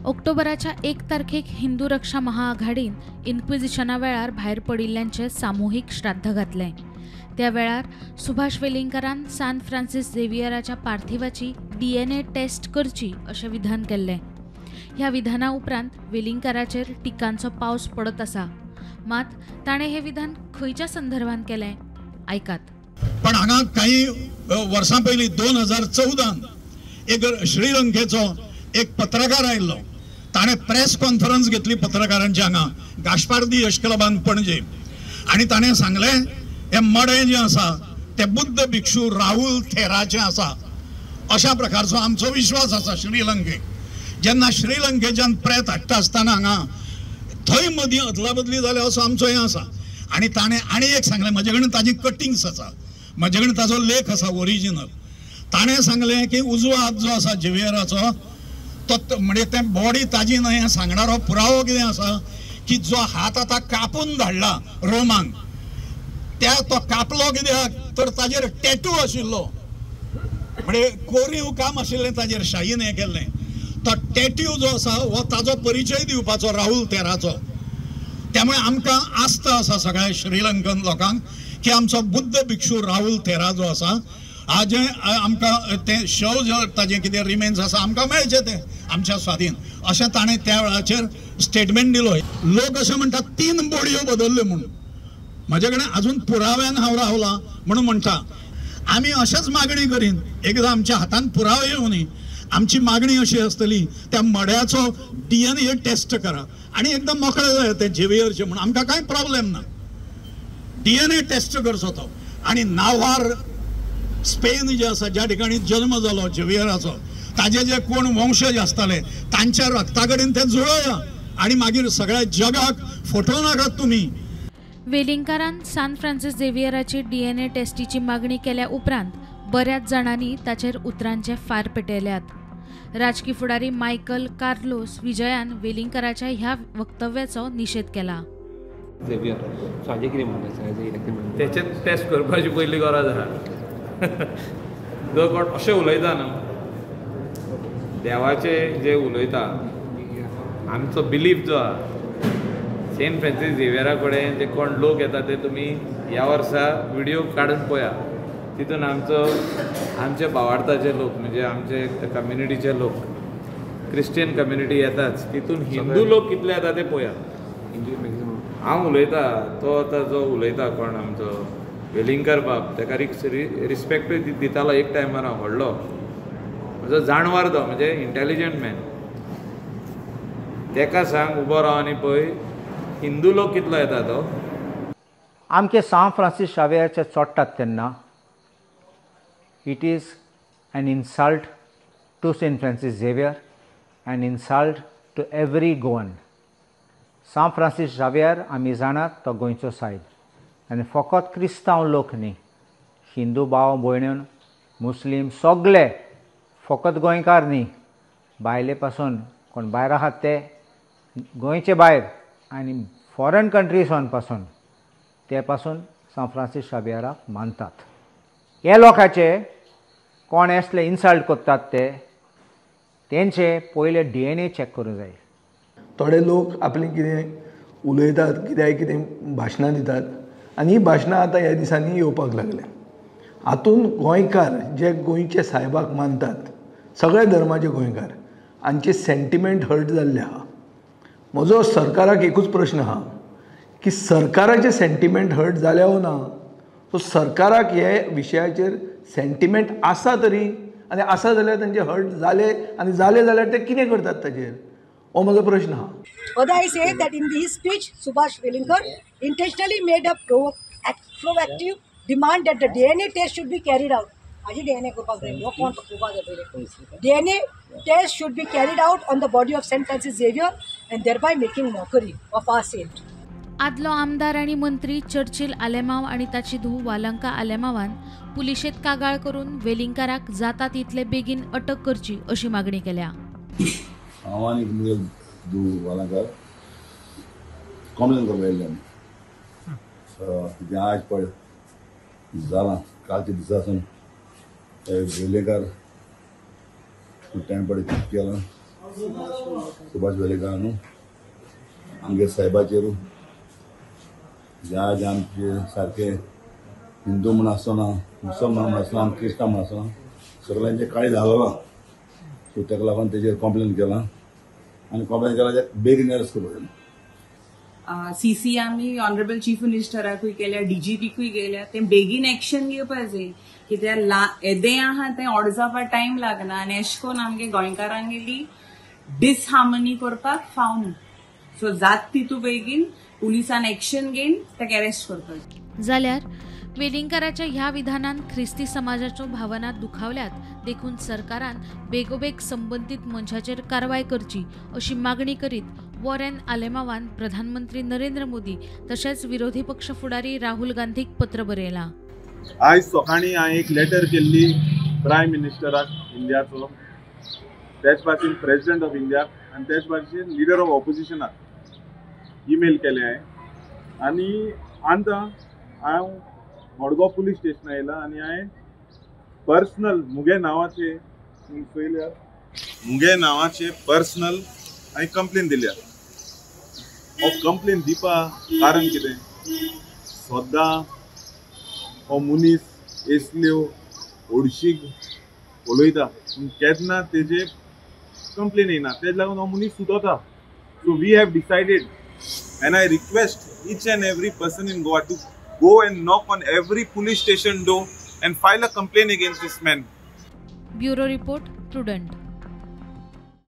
ऑक्टोबराच्या 1 तारखेक हिंदू रक्षा महाआघाडीन इन्क्विजिशना वेळार भायर पडिल्ल्यांचें सामुहीक श्राद्ध घातलें. त्या वेळार सुभाष वेलिंगकारान सान फ्रांसीस झेवियराच्या पार्थिवाची DNA taste करची अशें विधान केल्लें. ह्या विधाना उपरांत वेलिंगकाराचेर टिकांचो पावस पडत आसा. मात ताणें हें विधान खंयच्या संदर्भात केलें आयकात. पण हांगा काही वर्सां पयलीं 2014 एक श्रीलंकेचो एक पत्रकार आयिल्लो, ताणें प्रेस कॉन्फरन्स घेतली पत्रकारांची हांगा गाशपार्दी यश क्लबान पणजे, आनी ताणें सांगलें हें मडें जें आसा तें बुद्ध भिक्षू राहुल थेराचें आसा, अशा प्रकारचो आमचो विश्वास आसा श्रीलंकेक. जेन्ना श्रीलंकेच्यान प्रेत हाडटा आसतना हांगा थंय मदीं अदला बदली जाल्या असो आमचो हें आसा. आनी ताणें आनी एक सांगलें, म्हजे कडेन ताजी कटिंग्स आसा, म्हजे कडेन ताजो लेख आसा ओरिजिनल. ताणें सांगलें की उजवो हात जो आसा झेवियराचो तो म्हणजे तें बॉडी ताजी न्हय हें सांगणारो पुरावो कितें आसा की जो हात आतां कापून धाडला रोमांक, त्या तो कापलो कित्याक तर ताजेर टॅटू आशिल्लो, म्हणजे कोरीव काम आशिल्लें ताजेर, शाहीन हें केल्लें. तो टॅट्यू जो आसा हो ताजो परिचय दिवपाचो राहुल थेराचो. त्यामुळे आमकां आस्था आसा सगळ्या श्रीलंकन लोकांक की आमचो बुद्ध भिक्षू राहुल थेरा जो आसा हाजें आमकां तें शव जो ताजें कितें रिमेन्स आसा आमकां मेळचें तें आमच्या स्वाधीन, अशें ताणें त्या वेळाचेर स्टेटमेंट दिलो. लोक अशें म्हणटात 3 बॉडयो बदल्ल्यो म्हणून, म्हजे कडेन अजून पुराव्यान हांव रावला म्हणून म्हणटा. आमी अशेंच मागणी करीन, एकदां आमच्या हातान पुरावे येवनी आमची मागणी अशी आसतली त्या मड्याचो DNA taste करा आनी एकदम मोकळे जाय तें झेवियरचें म्हणून, आमकां कांय प्रॉब्लेम ना. DNA taste करचो तो. आनी नावार स्पेन जे आसा ज्या ठिकाणी जन्म जालो झेवियराचो ताजे जे कोण वंशज आसताले तांच्या रक्ता कडेन ते जुळोया आनी मागीर सगळ्या जगाक फोटो नाकात तुमी. वेलिंगकारान सान फ्रांसीस झेवियराची DNA टेस्टीची मागणी केल्या उपरांत बऱ्याच जाणांनी ताचेर उतरांचे फार पेटयल्यात. राजकी फुडारी मायकल कार्लोस विजयान वेलिंगकाराच्या ह्या वक्तव्याचो निशेध केला. तेचें टेस्ट करपाची पयली गरज आसा. जो कोण अशें उलयता न्हू देवाचे जे उलयता, आमचो बिलीफ जो आसा सेंट फ्रांसीस झेवियरा कडेन जे कोण लोक येता ते तुमी ह्या वर्सा व्हिडियो काडून पळया, तितून आमचो आमचे भावार्थाचे लोक म्हणजे आमचे कम्युनिटीचे लोक क्रिस्टियन कम्युनिटी येताच, तितून हिंदू लोक कितले येता ते पळया. हांव उलयता तो आतां जो उलयता कोण आमचो वेलिंगकर बाब ताका रिस्पेक्टूय दितालो एक टायमार हांव व्हडलो म्हजो जाणवार तो म्हणजे इंटेलिजंट मॅन, ताका सांग उबो राव आनी पळय हिंदू लोक कितलो येता तो. आमचे सान फ्रांसीस शावियराचे चोडटात तेन्ना it is an insult to Saint Francis Xavier, an insult to every Goan. San Francis Xavier आमी जाणात तो गोंयचो सायब आनी फकत क्रिस्तांव लोक न्ही, हिंदू भाव भयण मुस्लीम सगळे, फकत गोंयकार न्ही, भायले पासून कोण भायर आहात ते गोंयचे भायर आनी फॉरेन कंट्रीसान पासून ते पासून सान फ्रांसीस शावियराक मानतात. हे लोकांचे कोण असले इन्सल्ट करतात ते तेंचे पयले DNA check करूंक जाय. थोडे लोक आपलें कितें उलयतात, कित्याक कितें भाशणां दितात आनी ही भाशणां आतां ह्या दिसांनी येवपाक लागल्या. हातूंत गोंयकार जे गोंयचे सायबाक मानतात, सगळ्या धर्माचे गोंयकार, हांचे सेंटिमेंट हर्ट जाल्ले आहा. म्हजो सरकाराक एकूच प्रश्न आहा की सरकाराचे सेंटिमेंट हर्ट जाल्या वो ना, सो सरकाराक हे विशयाचेर सेंटिमेंट आसा तरी, आनी आसा जाल्यार तांचे हर्ट जाले आनी जाले जाल्यार ते कितें करतात ताजेर, हो म्हजो प्रश्न आहा. Further, I say that in his speech, Subhash Velingkar intentionally made a proactive demand that the DNA test should be carried out. Aji DNA करपाक जाय, हो कोण पळोवपाक जाय पयलीं. DNA test should be carried out on the body of Saint Francis Xavier and thereby making mockery of our saint. आदलो आमदार आनी मंत्री चर्चिल आलेमाव आनी ताची धूव वालंका आलेमावान पुलिशेंत कागाळ करून वेलिंगकाराक जाता तितले बेगीन अटक करची अशी मागणी केल्या. हांव आनी म्हगे धूव वालंकार कॉम्प्लेन करपाक येयल्ले आमी. आज पळय जालां कालच्या दिसा सावन वेलेंकार टायम पळय केलां सुभाष वेलिंगकार न्हू आमगे साहेबाचेर ज्या ज्या आमचे सारके हिंदू म्हूण आसतना, मुसलमान म्हूण आसतना, क्रिस्तांव म्हूण आसतना सगळ्यांचे काळी धांवला. सो ताका लागून तेजेर कंप्लेन केला आनी कंप्लेन केला बेगीन अरेस्ट करपाक. सीसी आमी ऑनरेबल चीफ मिनिस्टराकूय केल्या, डीजीपीकूय केल्या, ते बेगीन एक्शन घेवपा जाय. कित्याक येदें आहा तें ऑड जावपा टायम लागना आनी एशें कोन्न आमगे गोंयकारांगेली डिसहार्मनी करपाक फावना. सो जात तितू बेगीन पुलिसान एक्शन घेवन ताका अरेस्ट करपाक. जाल्यार वेलिंगकाराच्या ह्या विधानान ख्रिस्ती समाजाच्यो भावना दुखावल्यात, देखून सरकारान बेगोबेग संबंदीत मनशाचेर कारवाय करची अशी मागणी करीत वॉरेन आलेमावान प्रधानमंत्री नरेंद्र मोदी तशेंच विरोधी पक्ष फुडारी राहुल गांधीक पत्र बरयलां. आयज सकाळीं हांवें एक लेटर केल्ली प्रायम मिनिस्टराक इंडियाचो, तेच भाशेन प्रेजिडेंट ऑफ इंडियाक आनी तेच भाशेन लिडर ऑफ ऑपोजिशनाक ईमेल केलें हांवें. आनी आतां हांव मडगांव पुलीस स्टेशनार येयला आनी हांवें पर्सनल मुगे नांवाचे पयल्या मुगे नांवाचे पर्सनल हांवें कंप्लेन दिल्या. हो कंप्लेन दिवपा कारण कितें, सद्दां हो मनीस असल्यो ओडशीक उलयता पूण केन्ना तेजे कंप्लेन येयना, तेज लागून हो मनीस सुदोता. So we have decided and I request each and every person in Goa to go and knock on every police station door and file a complaint against this man. Bureau Report, Prudent.